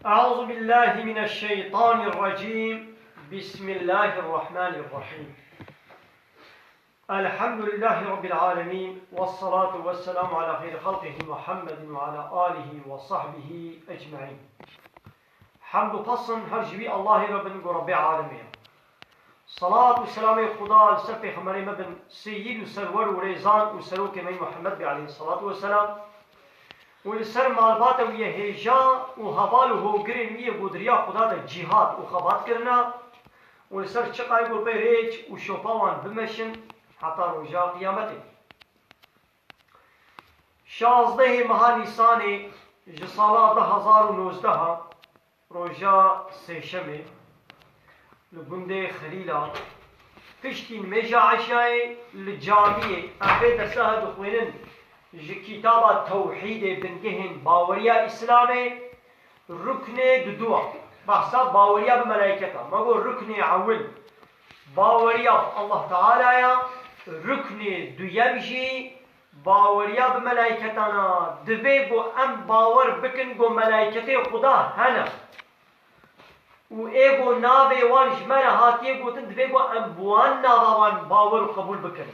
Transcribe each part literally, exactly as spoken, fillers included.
أعوذ بالله من الشيطان الرجيم. بسم الله الرحمن الرحيم. الحمد لله رب العالمين، والصلاة والسلام على خير خلقه محمد وعلى آله وصحبه أجمعين. Hemd û pesn her ji wî Allahê re bin ku Rebbê alemê ye. Salat û selamê Xuda li ser pêxemberê me bin, seyyid û serwer û rêzan û serokê me Muhammed bê aleyhissalatu vesselam. Û li ser malbata wî yê hêja û heval û hogirên wî yê ku di riya Xuda de cîhad û xebat kirina û li ser çiqayê ku pê rêç û şopa wan bimeşin heta roja qiyametê. Şazdehê meha Nîsanê ji sala du hezar û nozdeh, roja sêşemê, li gundê Xelîla, piştî nimêja eşayê li camiyê em vê dersa dixwînin ji kitaba Tewhîdê, bingehên baweriya Îslamê, ruknê duduwa, behsa baweriya bi melayketa. Me got ruknê ewil baweriya bi Allah Teala ya, ruknê duyem jî baweriya bi melayketana. Divê ku em bawer bikin ku melayketê Xuda hene. Û ê ku navê wan ji me re hatiye gotin, divê ku em bi wan nava wan bawer û qebûl bikin.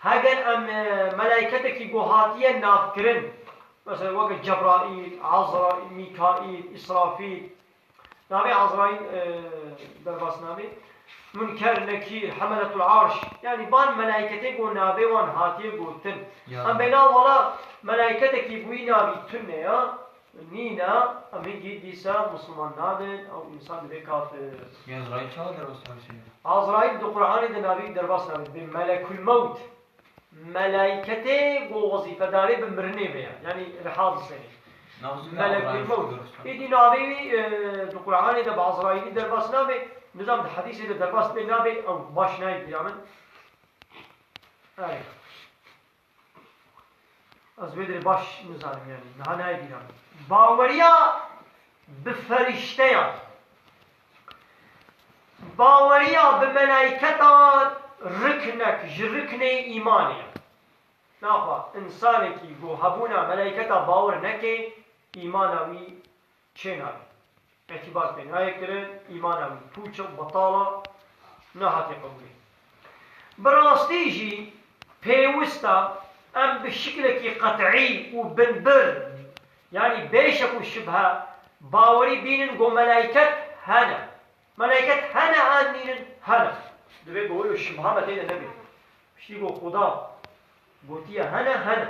Heger em, e, melaiketekî ku hatiye navkirin, mesela weke Cebraîl, Azraîl, Mîkaîl, Îsrafîl, navê Azraîl, e, derbas nabê. Munker, Nekîr, Hemeletul Arş. Yanî van melaiketê ku navê wan hatiye gotin. Ya. Em bêna wala melaiketekî bûyî navî tune ya. Nîne, em hingî dîsa Musliman nabin, ew însan dibe kafir. Ya Azraîl çawa derbas nabê? Azraîl di Qur'anê de navî derbas nabê. Bi Melekul Mewt. Melaiketê ku wezîfedarê bi mirinê ve ye. Yanî li hadiseyê. Melekul Mewt. Êdî navê wî, e, di Qur'anê de bi Azraîlî derbas nabe, nizam di hedîsê de derbas bê nabe, ew baş nayê bîra min. Erê. Ez wê dirê baş nizanim yanî. Niha nayê bîra min. Baweriya bi ferîşteyan. Baweriya bi melaiketan riknek ji riknê îmanê ye. Naxwe, insanekî ku hebûna melaiketa bawer neke, îmana wî çênabe. Îtîbar pê nayê kirin, îmana wî pûç e û betal e, nehatiye qebûlê. Bi rastî jî pêwist e em bi şiklekî qet'î û binbir, yanî bê şek û şibhe, bawerî bînin ku melaiket hene. Melaiket hene an nînin? Hene. Divê ku wilo şibha me tê de nebe. Piştî ku Xuda gotiye hene, hene.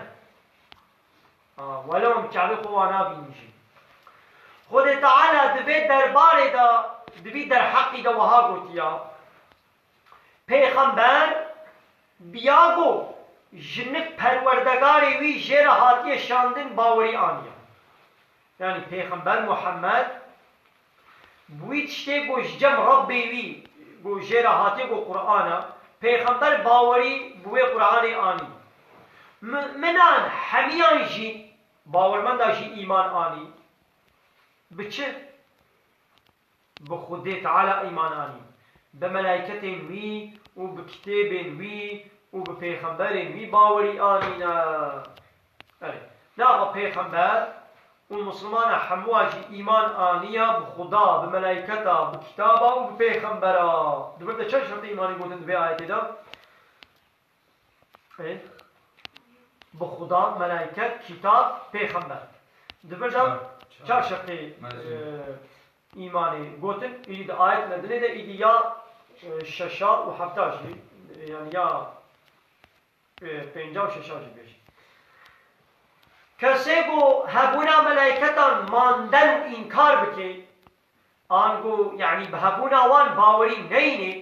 A, welew em çavê xwe wana bînin jî. Xwedê Teala di vê derbarê de, di vî derheqî de wiha gotiya, Pêxember biya ku jinik perwerdegarê wî jê re hatiye şandin, bawerî aniye. Yanî Pêxember Muhammed bi wî tiştê ku ji cem Rebbê wî ku jê re hatiye ku Qur'an e, Pêxember bawerî bi wê Qur'anê anî. Mu'minan hemiyan jî, bawermenda jî îman anî. Bi çi? Bi Xwedê Teala îman anî. Bi melayketên wî û bi kitêbên wî û bi pêxemberên wî bawerî anîne. Erê, naxa pêxember û misilmana hemûa jî îman aniya bi Xuda, bi melayketa, bi kitaba û bi pêxembera. Di vir de çend şertê îmanê gotin di vê ayetê de? Ê, bi Xuda, melaiket, kitab, pêxember. Di vir de çar, çar. Çar şertê, mezin, e, îmanê gotin, îdî di ayet me dinê de, îdî ya, e, şeşa û hefta jî, e, yanî ya, e, pênca û şeşa jî bêjî. Kesê ku hebûna melaiketan manden û înkar bike, Ango, yanî bi hebûna wan bawerî neyne,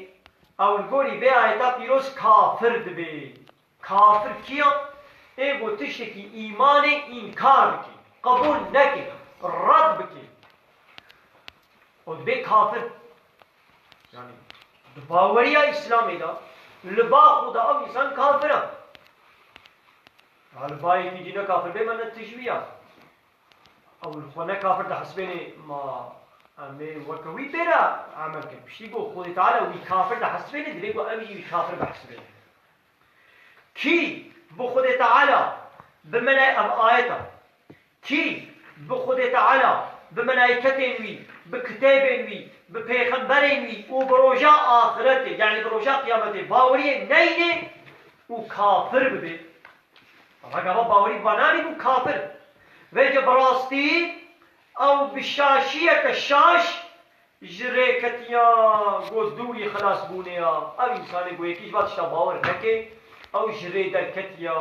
ew li gorî vê ayeta pîroz kafir dibe. Kafir kî ya? Ê ku tiştekî îmanê înkar bike, qebûl neke, red bike. O dibe kafir. Yanî di baweriya Îslamê de, li ba xwe de ew însan kafir e. Ha li ba yekî dî ne kafir be, me ne tijî ya. Ew li xwe ne kafir dihesibêne, ma em ê weke wî pê re emel kin. Piştî ku Xwedê Teala wî kafir dihesibêne, divê ku em jî wî kafir bihesibêne. Kî bi Xwedê Teala, bi mele-, ev ayet e. Kî bi Xwedê Teala, bi melayketên wî, bi kitêbên wî, bi pêxemberên wî û bi roja axiretê, yanî bi roja qiyametê baweriyê neyne û kafir bibe. Rega va bawerî va nanî bû kafir. Vêce bi rastî ew bi şaşiyeke şaş ji rê ketiya, got dûrî xilas bûne ya. Ev însanê ku yekî ji va tişta bawer neke, ew ji rê derketiya.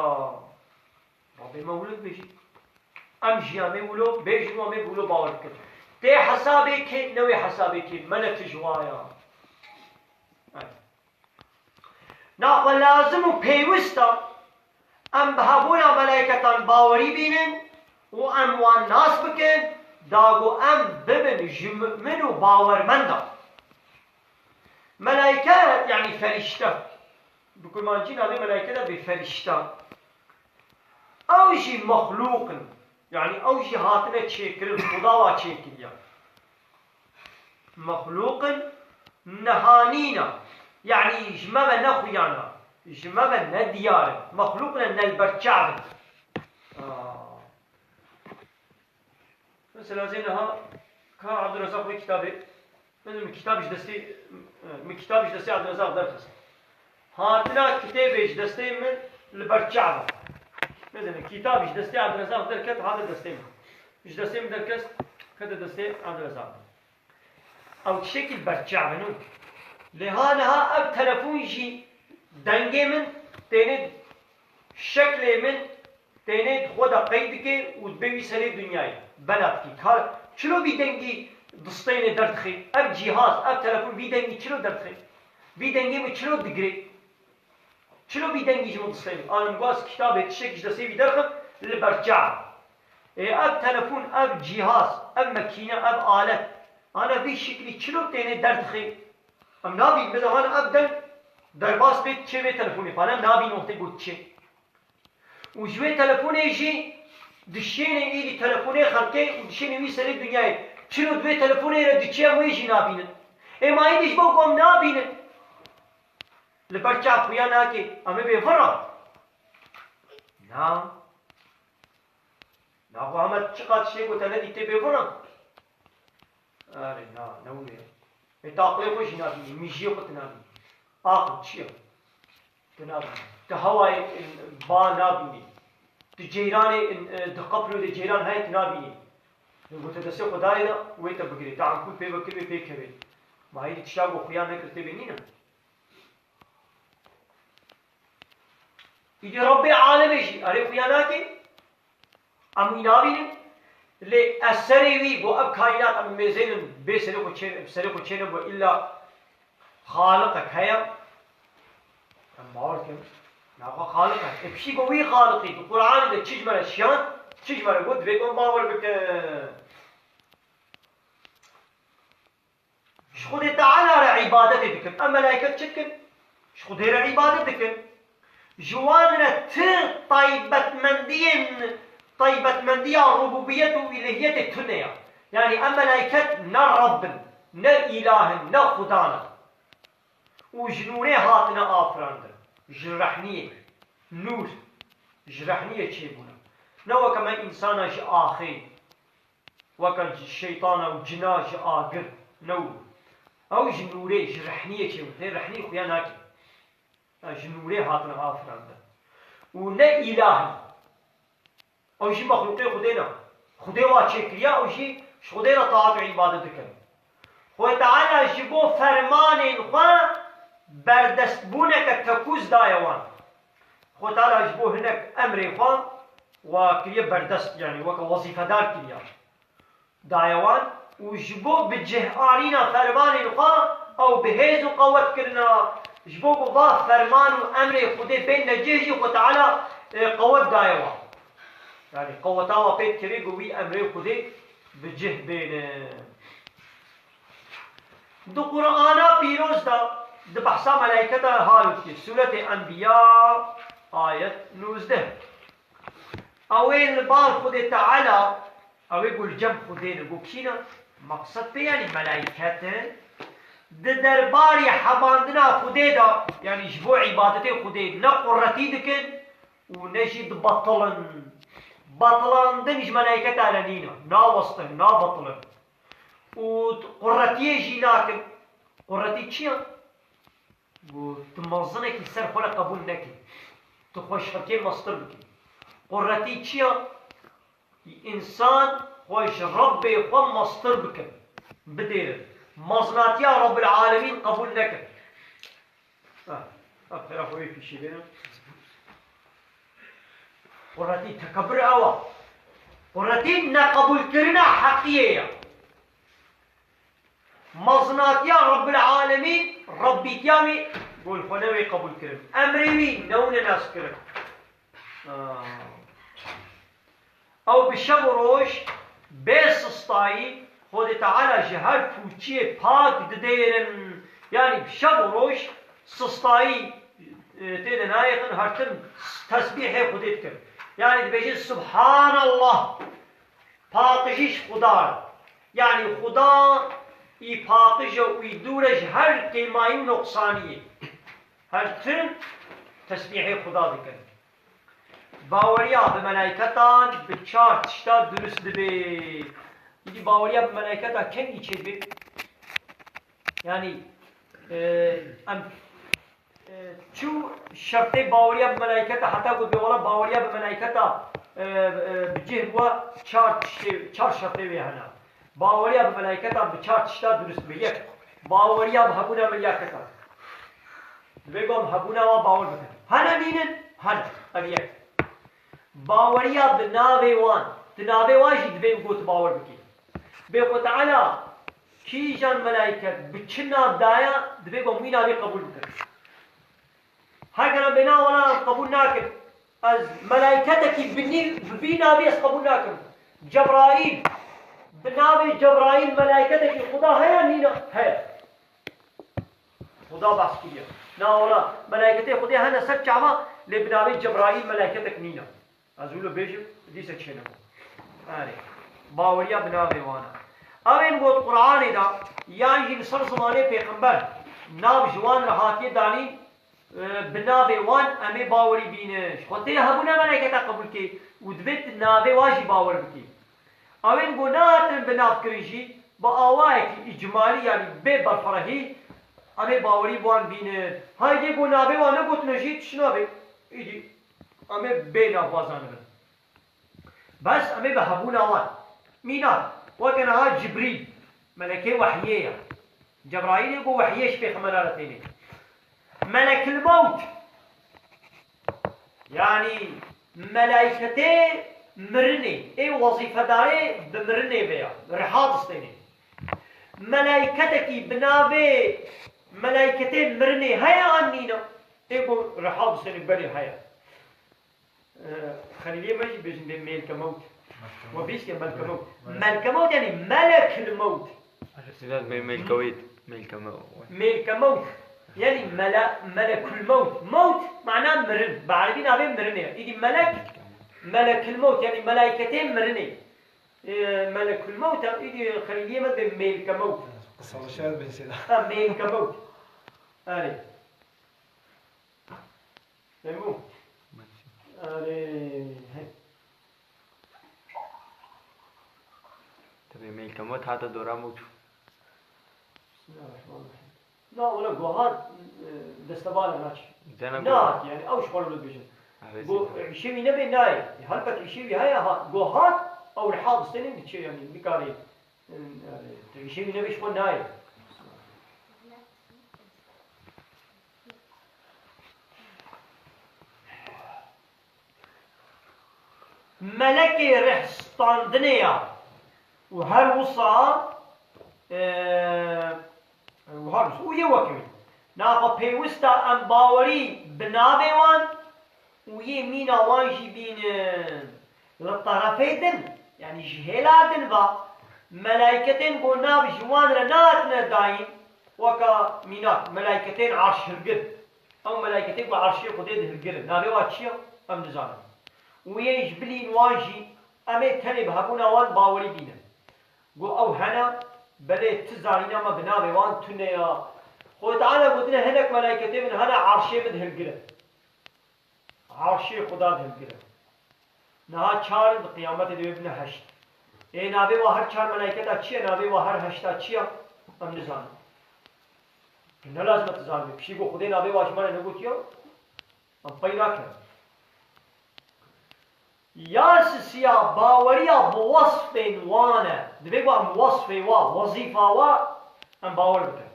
Rabê me wilo dibêjî. Em jiya me wilo, bêjin û em ê bi wilo bawer bikin. Tê hesabê kê, newê hesabê kê, me ne tu ji wa ya. Naxwe lazim û pêwist e em bi hebûna melaîketan bawerî bînin û em wan nas bikin, da ku em bibin ji mu'min û bawermenda. Melaîket, yanî ferîşte. Bi kurmancî navê melaîketa bê ferîşte. Ew jî mexlûq in. Yanî ew jî hatine çêkirin, Xuda wa çêkiriye. Mexlûq in, nehanî ne. Yanî ji me ve ne xuya ne. Ji me ve ne diyar in. Mexlûq ne, ne li ber çav in. Aa. Mesela zê niha ka Abdurezaq wê kitabê, min, min kitab ji destê, min kitab ji destê Abdurezaq derxist. Hatina kitêbê ji destê min li ber çav e. Nizînim, kitab ji destê Abdurezaq derket, hate destê min. Ji destê min derkest, kete destê Abdurezaq. Ew tiştekî li ber çav e, nû. Lê ha niha ev telefon jî dengê min têne, şeklê min têne di xwe de qeyd dike û dibe wî serê dinyayê bela dikî. Ka çilo vî dengî distêne derdixê? Ev cîhaz, ev telefon vî dengî çilo derdixê? Vî dengê min çilo digirê? Çilo vî dengî ji min distêne? Alim Guaz kitabê tiştekî ji destê wî derxist li ber çav. Ê ev telefon, ev cîhaz, ev mekîne, ev alet, ana vî şiklî çilo têne derdixê? Em nabînin, mesela hana ev deng derbas bê çê vê telefonê, pale em nabînin wextê got çê. Û ji wê telefonê jî dişêne êdî telefonê xelkê û dişêne wî serê dinyayê. Çilo di wê telefonê re diçe em wê jî nabînin. Ê ma êdî ji bo ku em nabînin, li ber çav xuya nake, em ê bê vir re? Na. Na, xwe hema çiqas tiştê ku te nedîtê bê vir re? Erê, na, ne wilo ye. Ê, tu aqilê xwe jî nabînî, mijiyê xwe tu nabînî. Aqil çi ye? Tu nabînî. Tu hewayê, e, ba nabînî. Tu ceyranê, e, di qeplo de ceyran heye tu nabînî. Ê, ku te destê xwe dayê de, wê te bigirê. Tu ampûl pê vekiribê, pê kevê. Ma êdî tişta ku xuya nekir tê bê nîne. Îdî Rebbê alemê jî erê xuya nake? Em wî nabînin? Lê eserê wî bo ev kaînat em mêzênin bê serê xwe çê, serê xwe çêne bo îlla Xaliqek heye? Em bawer dikin. Naxwe Xaliq e. Ê piştî bo wî Xaliqî di Qur'anê de çi ji me re şiyand, çi ji me re got, divê ku em bawer bikin. Ji Xwedê Teala re îbadetê dikin. Em melaiket çi dikin? Ji Xwedê re îbadet dikin. Ji wan re ti taybetmendiyên, taybetmendiya rububiyet û îlehiyetê tune ya. Yanî em melaiket ne Reb in, ne îlah in, ne Xuda ne. Û ji nûrê hatine afirandin. Ji rehniyê. Nûr. Ji rehniyê çêbûne. Ne weke me însana ji axê. Weke ji şeytana û cina ji agir ne û. Ew ji nûrê, ji rehniyê çêbû. Tê rehnî xuya nake. Ya ji nûrê hatine afirandin. Û ne îlah in. Ew jî mexlûqê Xwedê ne. Xwedê wa çêkiriya, ew jî ji Xwedê re taat û îbadet dikin. Xwedê Teala ji bo fermanên xwe berdestbûneke tekûz daye wan. Xwedê Teala ji bo hinek emrê xwe wa kiriye berdest, yanî weke wezîfedar kiriya. Daye wan û ji bo bi cih anîna fermanên xwe ew bi hêz û qewet kirina. Ji bo ku va ferman û emrê Xwedê bên necih jî Xwe Teala, e, qewet daye wan. Yanî qeweta wa pê dikirê ku wî emrê Xwedê bi cih bêne. Di Qur'ana pîroz de di behsa melaîketa hal dikir. Sûretê Enbiya, ayet nûzdeh. Ew ê li bar Xwedê Teala, ew ê ku li cem Xwedê ne, ku kî ne? Meqsed pê yanî melaîket in. Di derbarê hebandina Xwedê de, yanî ji bo îbadetê Xwedê ne quretî dikin û ne jî dibetilin. Betilandin ji melayketa re nîne. Nawestin, nabetilin. Û quretiyê jî nakin. Quretî çi ye? Got, tu mezinekî ser xwe re qebûl nekî. Tu xwe ji xelkê mestir bikî. Quretî çi ye? Însan xwe ji Rebbê xwe mestir bikin, bidêrin. Mezinatiya Rebbil Alemîn qebûl nekin. Ha, ha, xera xwe wê pîşê bêne. Quretî tekebir ew e. Quretî neqebûlkirina heqiyê ye. Mezinatiya Rebbil Alemîn, Rebbîtiya wî, got, xwe newê qebûl kirin. Emrê wî newne nas kirin. Ah. Ew bi şev û roj bê sistayî Xwedê Teala ji her pûçiyê pak didêrin. Yanî bi şev û roj sistayî, e, tê de nayêxin, her tim tesbîhê Xwedê dikin. Yanî dibêjin, Subhanallah. Paqijî ji Xuda re. Yanî Xuda î paqij e û î dûr e ji her kêmayî û noqsaniyê. Her tim tesbîhê Xuda dikin. Baweriya bi melayketa bi çar tişta durust dibe. Îdî baweriya bi melayketa kengî çêdibe? Yanî, e, em, e, çû şertê baweriya bi melayketa, heta ku dibê wela baweriya bi melayketa, e, e, bi cih bû, çar tiştê, çar şertê wê hene. Baweriya bi melayketa bi çar tişta durust dibe. Yek, baweriya bi hebûna melayketa. Divê ku em hebûna wan bawer bikin. Hene nînin? Hene. Ev yek. Baweriya bi navê wan. Tu navê wan jî divê û got bawer bikî. Bê Xwe Teala kîjan melayket bi çi nav daya, divê ku em wî navê qebûl bikin. Heger em bêna wela em qebûl nakin. Ez melayketekî bi nî-, bi vî navê ez qebûl nakim. Cebraîl. Bi navê Cebraîl melayketekî Xuda heye nîne? Heye. Xuda behs kiriye. Na wela, melayketê Xwedê hene ser çava, lê bi navê Cebraîl melayketek nîne. Ez wilo bêjim, dîse çênebo. Erê. Baweriya bi navê wan e. Ew ên got Qur'anê de, yan jî li ser zimanê pêxember, nav ji wan re hatiye danîn, e, bi navê wan em ê bawerî bîne. Ji xwe tê hebûna melayketa qebûl kê û divê tu navê wan jî bawer bikî. Ew ên ku nehatin bi nav kirin jî, bi awayekî îcmalî, yanî bê berfirehî, em ê bawerî bi wan bînin. Haydê ku navê wan negotine jî, tişt nabe. Îdî em ê bê nav wan zanibin. Bes em ê bi hebûna wan. Mînak, weke niha Cibrîl, melekê wehyê ye. Cebraîlê ku wehyê ji pêxemera re têne. Melekil mewt. Yanî melayketê mirinê, ê wezîfedarê bi mirinê ve ya, riha distênê. Melayketekî bi navê melayketê mirinê heye an nîne? Ê ku riha distênê belê heye. Ee, Xelîliyê me jî bêjin bê mêlke mewt. We bîst ya melke mewt. Melke mewt yanî melekil mewt. Sinan bê mêlke wêt. Mêlke me-, Mêlke mewt. Yanî mele-, melekul mewt. Mewt mana mirin. Bi erebî navê mirinê ye. Îdî melek, melekil mewt yanî melayketê mirinê. Ee, melekul mewt e, îdî Xelîliyê me bê mêlke mewt. Qısallaşarak bê sêda. Ha, mêlke mewt. Erê. Fehmû? Erê, hey. Tabii mêlke mewt hate dora mewt. Bismillahirrahmanirrahim. Na, wala gohat, e, destebala naç. Dene Nahat, yani, ew ji xwe re bibêjin. Evet, Go, evet. Îşê wî nebe nayê. Helbet îşê wî heye ha, gohat, ew riha distêne diçe, yani, nikarê. Yani, tu îşê wî nebe ji xwe nayê. Melekê rih standinê ya. Û her wisa, e, û her wisa, û yê wekî wî. Naxwe pêwist e em bawerî bi navê wan û yê mîna wan jî bînin. Li terefê din, yanî ji hêla din ve, melayketên ku nav ji wan re nehatine dayîn, weka mînak, melayketên arşhilgir. Ew melayketên ku arşê Xwedê dihilgirin. Navê wan çi ye? Em nizanin. Û yên ji bilîn wan jî, em ê tenê bi hebûna wan bawerî bînin. Ku ew hene, belê ti zanîna me bi navê wan tune ya. Xwedê Teala gotine, hinek melayketê min hene arşê min dihilgirin. Arşê Xuda dihilgirin. Niha çar in, di qiyametê de wê bine heşt. Ê navê wa her çar melayketa çi ye? Navê wa her heşta çi ye? Em nizanin. Ne lazim e tu zanibî. Piştî ku Xwedê navê wa ji me re negotiya, em pey nakin. Ya sisiya baweriya bi wesfên wan e. Divê ku em wesfê wa, wezîfa wa em bawer bikin.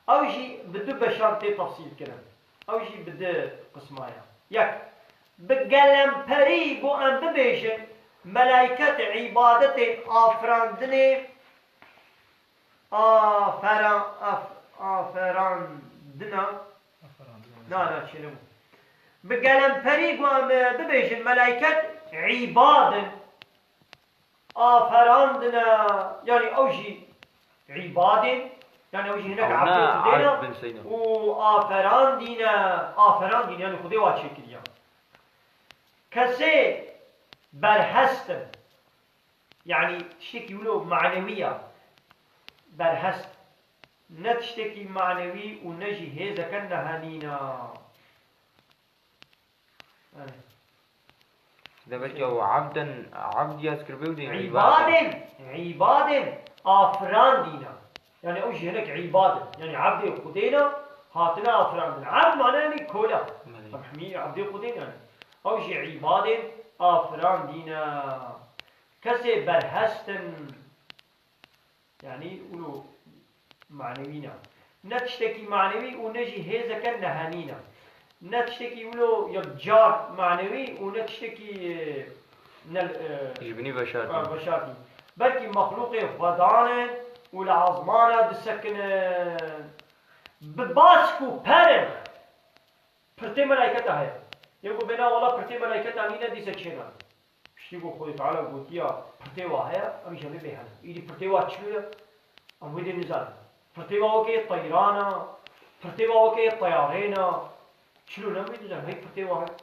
Ew jî bi du beşan tê tefsîl kirin. Ew jî bi du qisma ye. Yek, bi gelemperî ku em bibêjin, melayket îbadetên afirandinê, afera-, af-, aferandina, na, na, çênebû. Bi gelemperî ku em bibêjin, melayket îbad in, aferandine, yanî ew jî îbadên, yanî ew jî hinek Ew ne ebdê Xwedê ne erd bin seyne. Û aferandîne, aferandîne, yanî Xwedê wa çêkiriya. Kesê berhest in, yanî tiştekî wilo manewî ya, berhest. Ne tiştekî manewî û ne jî hêzeke nehenîna. Erê. De belkî ew ebden, ebd yaz kiribe û dê îbadên, îbadên, afirandîna. Yanî ew jî hinek îbad in. Yanî ebdê Xwedê ne, hatine afirandin. Ebd mane yanî kola. Belê. Em hemî ebdê Xwedê ne yanî. Ew jî îbadên afirandîna. Kesê berhest in. Yanî wilo manewî ne. Ne tiştekî manewî û ne jî hêzeke nehenî ne. Ne tiştekî wilo yekcar manewî û ne tiştekî, e, ne, e, Ji binî veşartî. Ha, veşartî. Belkî mexlûqê Xwedan in û li ezmana disekinin. Bi bask û per in. Pirtê melayketa heye. Yê ku bêna wela pirtê melayketa nîne dîse çêna. Piştî ku Xwedê Teala gotiya pirtê wa heye, em jî hemî bê hene. Îdî pirtê wa çi ye? Em wê dê nizanin. Pirtê wa wekê teyran e, pirtê wa wekê teyarên e. Çilo ne wê nizanin, hey pirtê wa heye.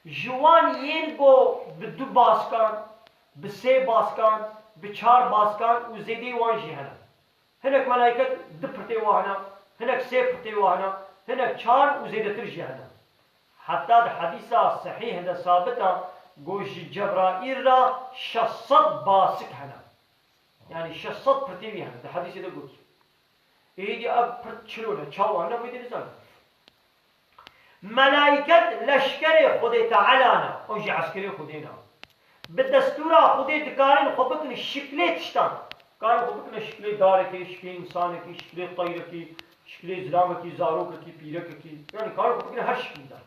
Ji wan yên ku bi du baskan, bi sê baskan, bi çar baskan û zêdeyê wan jî hene. Hinek melayket du pirtê wa hene, hinek sê pirtê wa hene, hinek çar û zêdetir jî hene. Heta di hedîsa sehîh de sabit e ku ji Cebraîl re şeş sed basik hene. Yanî şeş sed pirtê wî hene. Di hedîsê de got. Êdî ev pirt çilo ne, çawa ne, wê dê nizanin. Melayket leşkerê Xwedê Teala ne, ew jî eskerê Xwedê ne. Bi destûra Xwedê dikarin xwe bikin şiklê tiştan. Karin xwe bikin şiklê darekê, şiklê însanekî, şiklê teyrekî, şiklê zilamekî, zarokekî, pîrekekî. Yanî karin xwe bikin her şiklî de.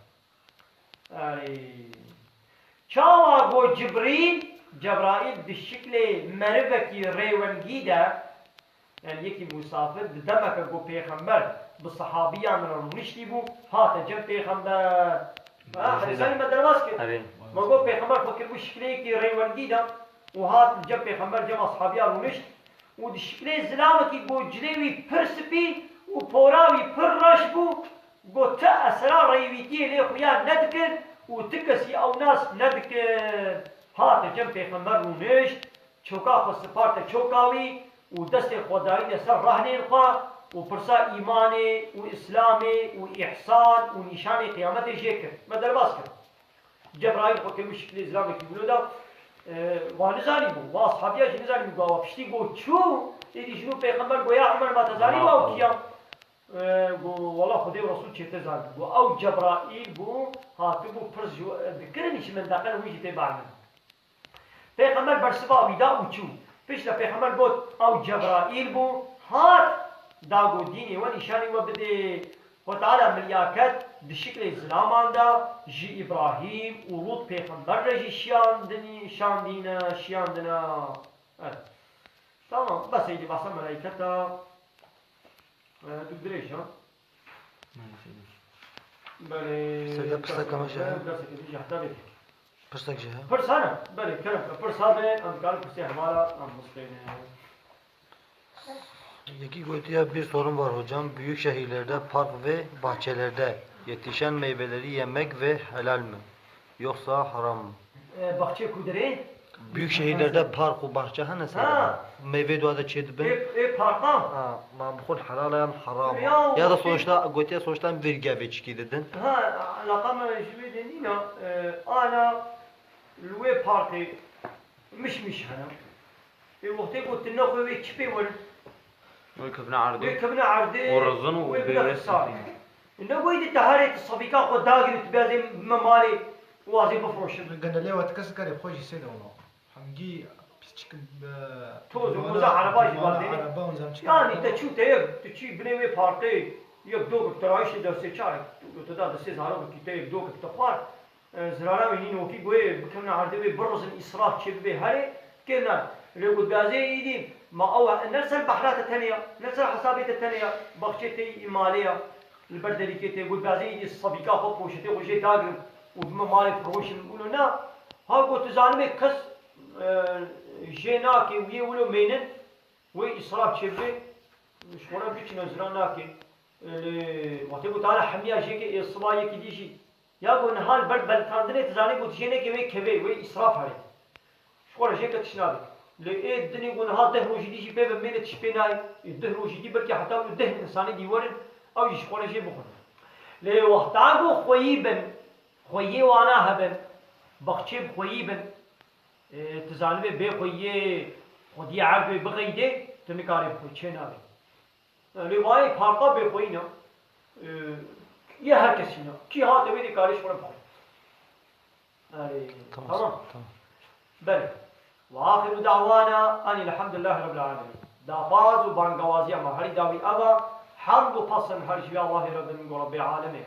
Erê. Çawa ku Cibrîl, Cebraîl di şiklê merivekî rêwengî de, yanî yekî musafir, di demeke ku pêxember bi sehabiyan re rûniştî bû, hate cem pêxember. Ha, Mesela. Hedisanî me derbas kir. Erê. Me got pêxember xwe kiribû şiklê yekî rêwengî de û hat cem pêxember, cem ashabiyan rûnişt. Û di şiklê zilamekî ku cilê wî pir spî û pora wî pir reş bû, ku ti esera rêwîtiyê lê xuya nedikir û ti kesî ew nas nedikir. Hate cem pêxember rûnişt, çoka xwe siparte çoka wî û destê xwe dayîne ser rehnên xwe û pirsa îmanê û îslamê û îhsan û nîşanê qiyametê jê kir. Me derbas kir. Cebraîl xwe kiribû şiklê zilamekî wilo de, e, wa nizanîbû, wa ashabiya jî nizanîbû, gawa piştî got çû, êdî ji nû pêxember got, ya Umer, ma te zanî wa ew kî ya? E, got, wela Xwedê û Resul çêtir zanî. Got, ew Cebraîl bû, hatibû pirs ji, e, dikirin, ji min deqin wî jî tê bamî. Pêxember bersiva wî da û çû. Piştre pêxember got, ew Cebraîl bû, hat, da got, dînê we nîşanî we bidê. Xwe Teala milyaket di şiklê zilaman de ji Îbrahîm û Lût pêxember re jî şiyandinî, şandîne, şiyandine. Evet. Tamam, bes êdî behsa melayketa, e, du dirêj e. Belê, Seyda, pirsek ama şey. Derseke din jî heta vê. Pirsek jî he? Pirs hene? Belê, kerem ke, pirs hebe, em dikarin pirsê hevala, em bistêne. Yekî gotiye, bir sorun var hocam. Büyük şehirlerde park ve bahçelerde yetişen meyveleri yemek ve helal mi? Yoksa haram mı? E, baxçeyê ku dirê? Büyük şehirlerde park û bahçe hene seyda. Ha. Meyve dua da çê dibin. Ê, ê parka? Ha, ma bixwin helal e yan haram e? Ya, ya da sonuçta, gotiye sonuçta em vêr gevê çikî didin. Ha, alaqa me ji vê de nîna, e, ana, li wê parkê mişmiş hene. Ê wextê ku tu nexwe wê çi pê werin? Wê kevne erdê. Wê kevne erdê, û rizin û wê bine bêrê xisarê. Ne goyî di teherê tu sebîka xwe dagirî tu bêzê me malê û azê bifroşin. Genelê we tikes kerê xwe jî sê de wilo. Hemgî piçik, e, Toz û bimana, koza ereba jî bimana var dêne. Ereba û zemçika Yani ereba. Te çû te yek, tu çî binê wê parkê, yek dokek te rayiştê destê çarek, tu, tu da destê zarokekî te yek dokek te xwar, e, zirara wî nîn wekî goyê bikevne erdê wê birizin îsraf çê bibe herê, kê ne. Lê ku dibêzê îdî, ma ew e, ne li ser behra te tenê ya, ne li ser hesabê te tenê ya, baxçê te yî malê ya, li ber derîkê te, ku dibêzê îdî sebîka xwe poşetê xwe jê dagirim û bime malê firoşim û ne. Ha ku tu zanibê kes, e, jê nake û yê wilo mênin, wê îsraf çêbibe, ji xwe re biçîne ziran nake. E, lê wextê ku tane hemiya jêkê ê siba yekî dî jî, ya ku niha li ber belkandinê tu zanî ku tu jê neke wê kevê, wê îsraf herê. Ji xwe re jêke tişt nabe. Lê ê dinê ku niha deh rojî dî jî pê ve mêne tişt pê nayê. Ê deh rojî dî belkî heta wilo deh insanê dî werin, ew jî ji xwe re jê bixwin. Lê wexta ku xweyî bin, xweyê wana hebin, baxçê bi xweyî bin, e, tu zanibê bê xweyê xwediyê erdê bixeyidê, tu nikarê bixwî, çê nabê. Lê vayê parka bêxweyî ne, e, yê her kesî ne. Kî hate wê dê karê ji xwe re bixwe. Erê, Tamam, tamam. tamam. Belê. Ve axiru da'wana enî elhamdulillahî rabbil alemin. Daxwaz û bangewaziya me herî dawî ev e. Hemd û pesn her ji vê Allahê re bin ku Rebbê alemê.